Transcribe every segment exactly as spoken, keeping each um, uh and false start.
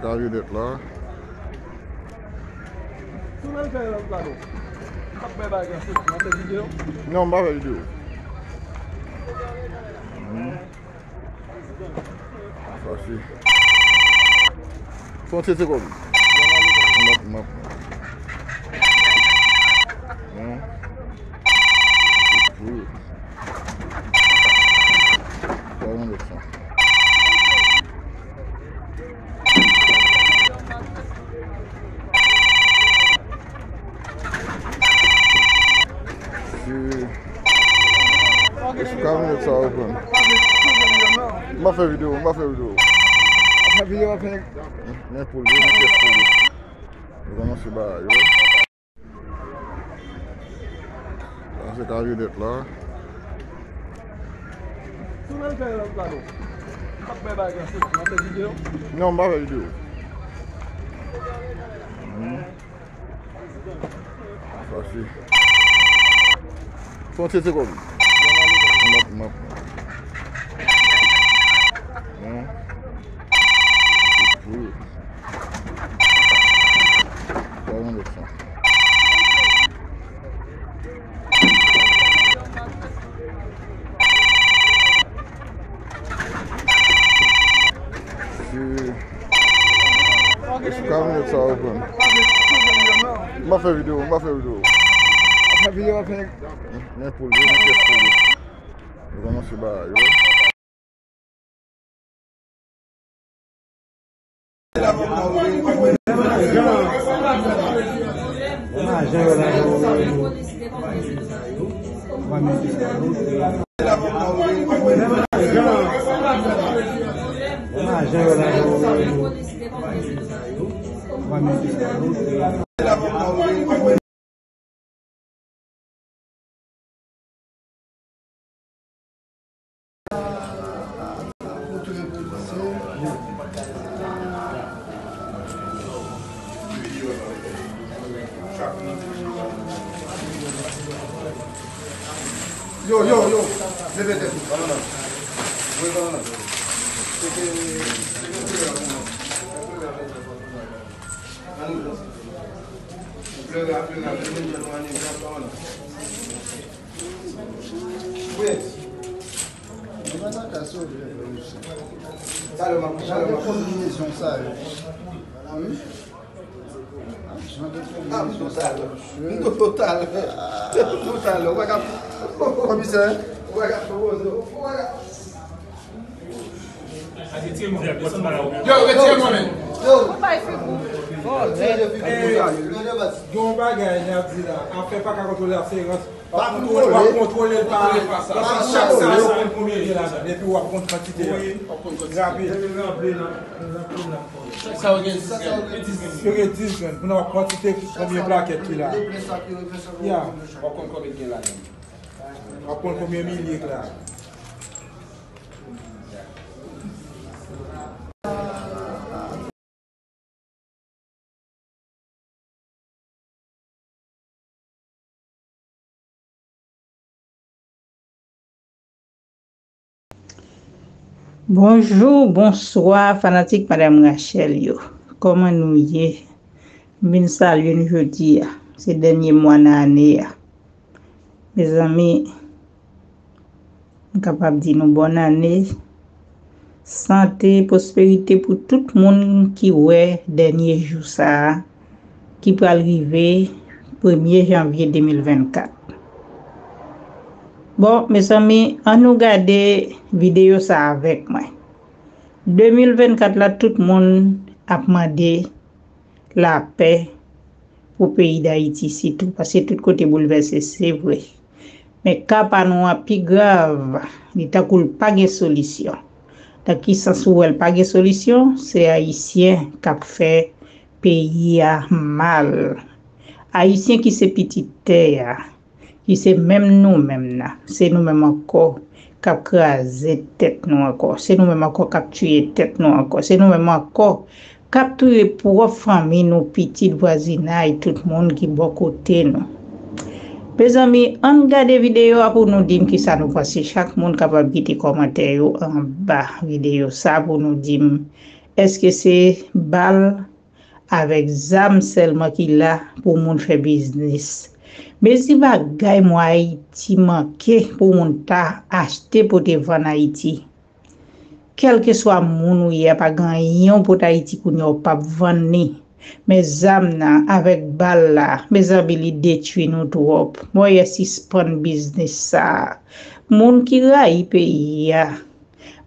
Kamyonèt la. Tou nan fè lòt la non. Ap fè bagay sou nan fè videyo. Non, m pa fè videyo. Hmm. Sa se. Fon tete kòm. M ap, m ap. Hmm. Pou. Sa yon lòt sa. Si, si kamyonèt sa yo pran. M pa fè videyo, m pa fè videyo. Fè videyo, fè. Men pou l, men pyès pou l. Nou kòmanse bagay yo. Sa se kamyonèt la. Tou nan fè lòt la non. Ap fè bagay sou nan fè videyo. Non, m pa fè videyo. Hmm. Sa se. Fon tete kòm. M ap, m ap. Hmm. Pou. Sa yon lòt sa. Si, si kamyonèt sa yo pran. M pa fè videyo, m pa fè videyo. Fè videyo, fè. Men pou l, men pyès pou l. Nou kòmanse bagay yo. Yo, yo, yo. Leve tèt ou. Voye ballon nan. Cheke, cheke. Ann. Ou plere, a plere, a plere, nou ann, ann, ann. Wi. Talè m ap, talè m ap. Kombinezon sa yo. Wi. Ah, m total. M total. M total. Ou pa ka. Komisè. Ou pa ka. Ou pa ka. Yo, retire mwen men. Yo. Ou bay figou. Gen yon bagay n ap di la, afè pa ka kontwole, afè rans. Pa kontwole. W ap kontwole l pa, paske chak sa, sa konn konbyen gen ladan, epi w ap konn kantite a. Rapid. Chak sa yo gen dis grenn. Yo gen dis grenn, pou n wè kantite konbyen plakèt ki la. Ya. W ap konn konbyen gen ladan. W ap konn konbyen milye k la. Bonjou, bonswa, fanatik Madam Rachel yo. Kòman nou ye? M vin salye nou jodi a. Se dènye mwa nan ane a. Mezanmi, m kapab di nou bòn ane, sante, pwosperite pou tout moun ki wè dènye jou sa a, ki pral rive premye janvye de mil vennkat. Bon, mezanmi, ann nou gade videyo sa a avèk mwen. De mil vennkat la, tout moun ap mande lapè pou peyi Dayiti sitou, paske tout kote boulvèse, se vre. Men ka pa nou an pi grav, li tankou l pa gen solisyon. Nan ki sans ou wè l pa gen solisyon? Se Ayisyen k ap fè peyi a mal. Ayisyen ki se pitit tè a, ki se menm nou menm nan. Se nou menm ankò k ap kraze tèt nou ankò. Se nou menm ankò k ap tiye tèt nou ankò. Se nou menm ankò k ap touye pwòp fanmi nou, pitit, vwazinay, tout moun ki bò kote nou. Mezanmi, ann gade videyo a pou nou di m kisa nou panse. Chak moun kapab kite kòmantè yo anba videyo sa pou nou di m Èske se bal avèk zam sèlman ki la pou moun fè biznis? Mezi bagay mwen Ayiti manke pou moun ta achte pote vann Ayiti. Kèlkeswa moun ou ye a, pa gen anyen w pot Ayiti kounye a w p ap vann li. Men zam nan avèk bal la, mezanmi, li detwi nou twòp. Mwen ye sispann biznis sa a. Moun ki rayi peyi a,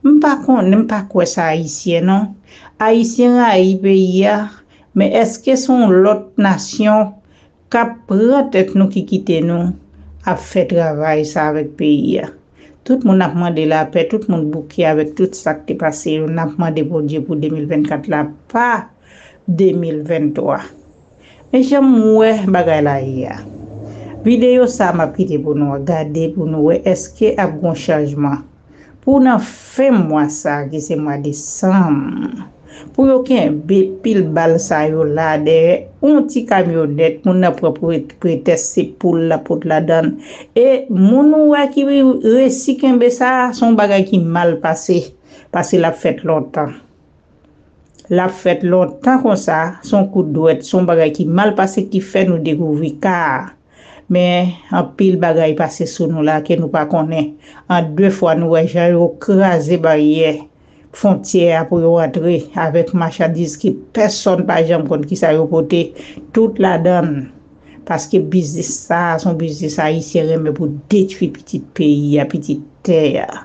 m pa konnen, m pa kwè sa ayisyen non. Ayisyen rayi peyi a, men èske se yon lòt nasyon k ap pran tèt nou ki kite nou ap fè travay sa avèk peyi a? Tout moun ap mande lapè, tout moun bouke avèk tout sa k te pase yo. N ap mande Bondye pou de mil vennkat la, pa de mil venntwa. Men jan m wè bagay la ye a. Videyo sa a m ap kite pou nou gade pou nou wè èske ap gon chanjman. Pou nan fen mwa sa a ki se mwa desanm, pou yo kenbe pil bal sa yo la dèyè yon ti kamyonèt, moun nan pran pre- pretès se poul la pot ladan l. E moun ou wè ki resi kenbe sa a, se yon bagay ki mal pase, paske l ap fèt lontan. L ap fèt lontan konsa, se yon kout dwèt, se yon bagay ki mal pase ki fè nou dekouvri ka a. Men anpil bagay pase sou nou la ke nou pa konnen. An de fwa nou wè jan yo kraze baryè fwontyè a pou yo rantre avèk machandiz ke pèsonn pa janm konn kisa yo pote, tout ladan l. Paske biznis sa a se yon biznis ayisyen renmen pou detwi pitit peyi a, pitit tè a.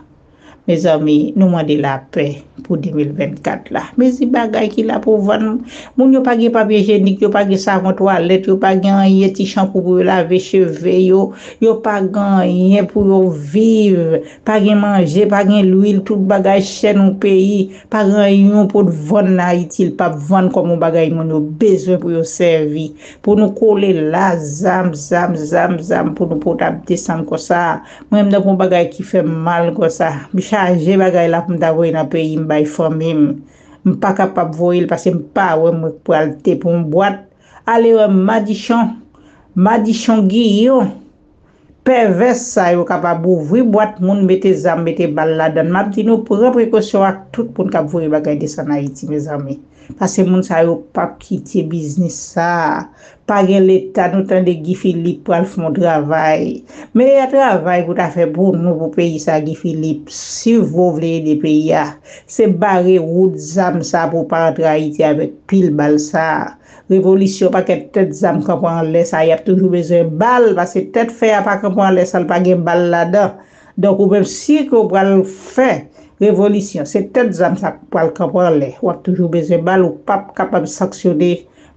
Mezanmi, nou mande lapè pou de mil vennkat la. Mezi bagay ki la pou vann. Moun yo pa gen papye jenik, yo pa gen savon twalèt, yo pa gen anyen, ti chanpou pou yo lave cheve yo, yo pa gen anyen pou yo viv, pa gen manje, pa gen lwil, tout bagay chè nan peyi, pa gen anyen pou vann nan Ayiti, l p ap vann kòm yon bagay moun yo bezwen pou yo sèvi. Pou nou kole la, zam, zam, zam, zam, pou nou pot ap desann konsa. Mwen menm nan yon bagay ki fè m mal konsa. M chaje bagay la pou m ta voye nan peyi m bay fanmi m. M pa kapab voye l paske m pa wè mwen pral te pou yon bwat. Ale wè madichon, madichon giyon, pèvès sa yo kapab ouvri bwat moun, mete zam, mete bal ladan l. M ap di nou pran prekosyon ak tout moun k ap voye bagay desann Ayiti, mezanmi. Paske moun sa yo p ap kite biznis sa a. Pa gen leta, nou tande Guy Philippe pral fè yon travay. Meyè travay pou ta fè pou nou, pou peyi sa, Guy Philippe, si w vle ede peyi a, se bare wout zam sa pou w pa rantre Ayiti avèk pil bal sa. Revolisyon, pakèt tèt zam kanpe anlè sa, y ap toujou bezwen bal, paske tèt fè a pa kanpe anlè san l pa gen bal ladan. Donk, ou menm, si ke w pral fè revolisyon, se tèt zam sa k pral kanpe anlè, w ap toujou bezwen bal, ou p ap kapab sanksyone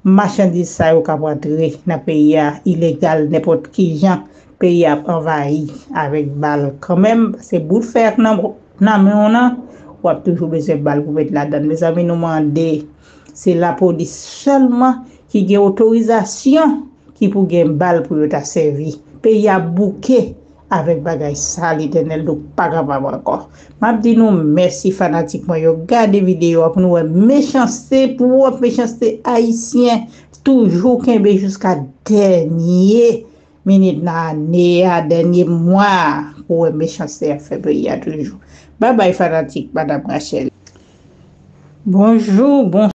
machandiz sa yo k ap rantre nan peyi a ilegal, nenpòt ki jan. Peyi a ap anvayi avèk bal kanmenm, paske bout fè ak nan, nan men w nan, w ap toujou bezwen bal pou met ladan l. Mezanmi, nou mande, se lapolis sèlman ki gen otorizasyon ki pou gen bal pou yo ta sèvi. Peyi a bouke avèk bagay sa, Letènèl, nou pa kapab ankò. M ap di nou mèsi, fanatik mwen yo. Gade videyo a pou nou wè mechanste, pou wè mechanste ayisyen toujou kenbe jiska dènye minit nan ane a, dènye mwa a, pou wè mechanste ap fè peyi a toujou. Babay, fanatik Madam Rachel. Bonjou, bon.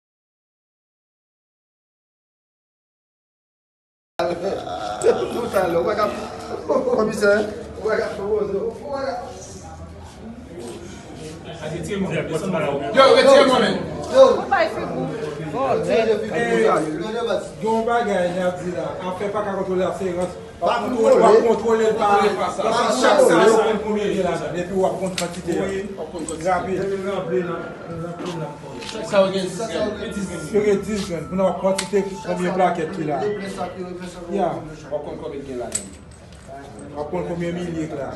Komisè. Yo, retire mwen, men. Yo. Gen yon bagay n ap di la, afè pa ka kontwole, afè rans. W ap kontwole, w ap kontwole l pa, paske chak sa yo konn konbyen gen ladan, epi w ap konn kantite a. Rapid. Chak sa yo gen dis grenn. Yo gen dis grenn. Pou nou wè kantite konbyen plakèt ki la. Ya. W ap konn konbyen gen ladan. W ap konn konbyen milye k la.